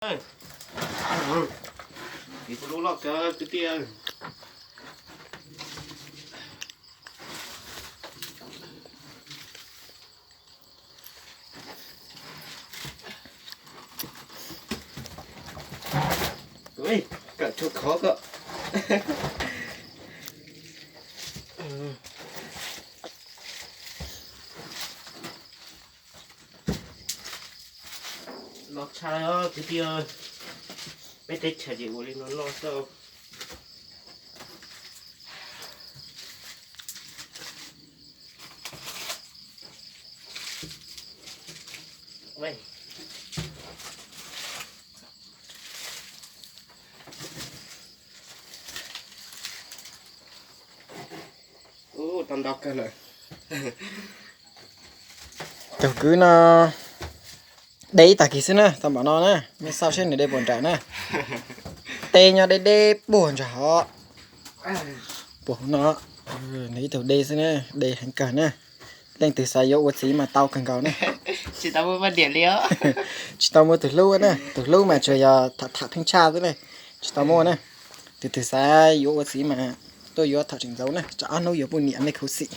Tiv tus lub loj kawg kwv tij. Kawm tshua khov koj. Loj tshaj kwv tij, peb teb chaws ces ua li no loj xwb. Ub, tau ntau kawg lawm. Tus kwv no de ib tag kis xwb na, tau npaum no na, mej xauj seb nws de puas nrawm na. Tej nyob deb deb puag ntawm hov. Puag hauv no, nws ib tug de xwb na, de heev kawg na. Leej twg xav yuav ua txiv mas tau kawg nkaus na. Tsis tau muaj tus hlub na, tus hlub mas tsuas yog tham tham pheej tshaj xwb na, tsis tau muaj na. Tus twg xav yuav ua txiv mas tuaj yuav thaum tseem ntxauv na, tsam ob hnub yuav poj niam mej khuv xim.